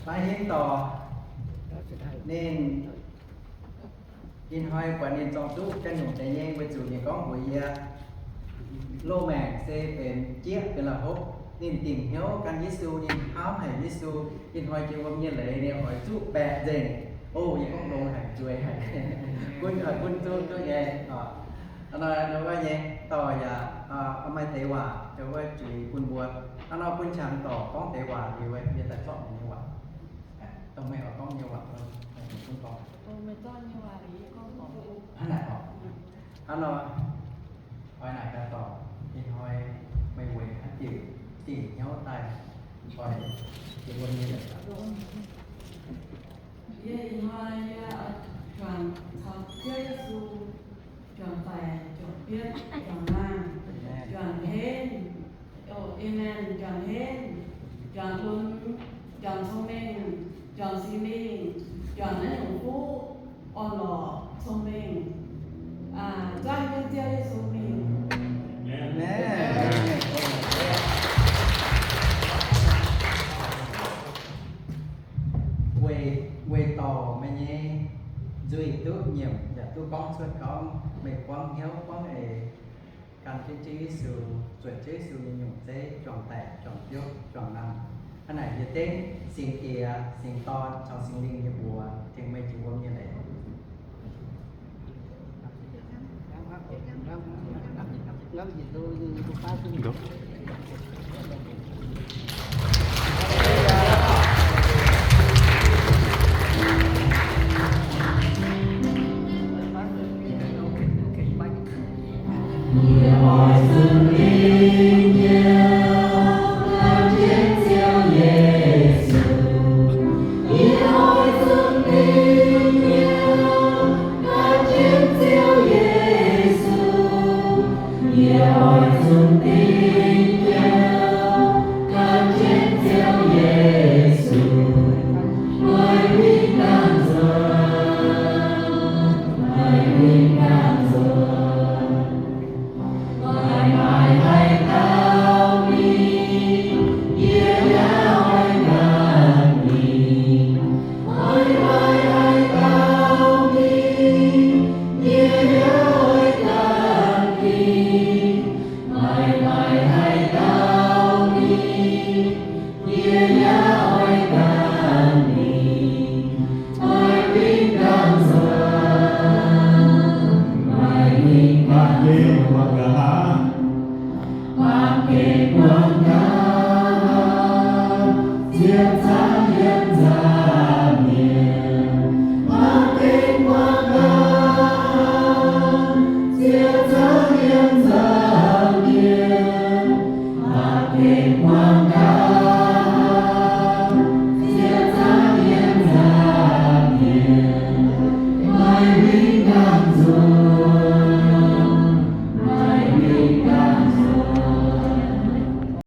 Lai hin to nên in hoi quả nên trong tu chân nhungใจเย็นไปจู่เนี่ยก้องหัวเยียโลแมงเซเป็นเจี๊ยบเป็นละฮบnên tìm hiểu căn Giêsu nên hám hải Giêsu nên hỏi chịu gom như lệ nên hỏi chú bè dền ô vậy con đồ hải chuối hải quân ở quân chú chú nhẹ อันนั้นว่าเนี่ยต่ออย่าเอาไม่เตว่าจะว่าจุยคุณบัวอันนั้นคุณช้างต่อก้องเตว่าดีไว้มีแต่ชอบอย่างนี้ว่ะต้องไม่เอาก้องเยาว่ะคุณต่ออันไหนออกอันนั้นหอยไหนกันต่ออีหอยไม่เว้ยฮัจิ๋วจีเหี้ยวตายหอยจีวันนี้เลย 耶和华转朝耶稣，转tài转biết转làm转hên oh amen 转hên转tuân转聪明转sinh minh转能永福安乐聪明啊转跟耶稣命 แม่เวเวต่อไม่เย่จุยตู้เหยี่ยมอย่าตู้ก้องช่วยก้องไม่คว้างเหี้ยวคว้างเอการที่จี้สู่ส่วนจี้สู่มีหยุ่งเจ๊จองแตกจองยกจองนำอันไหนจะเต้นเสียงเตียเสียงตอนชาวสิงลิงยบัวถึงไม่จิวมยังไง Go.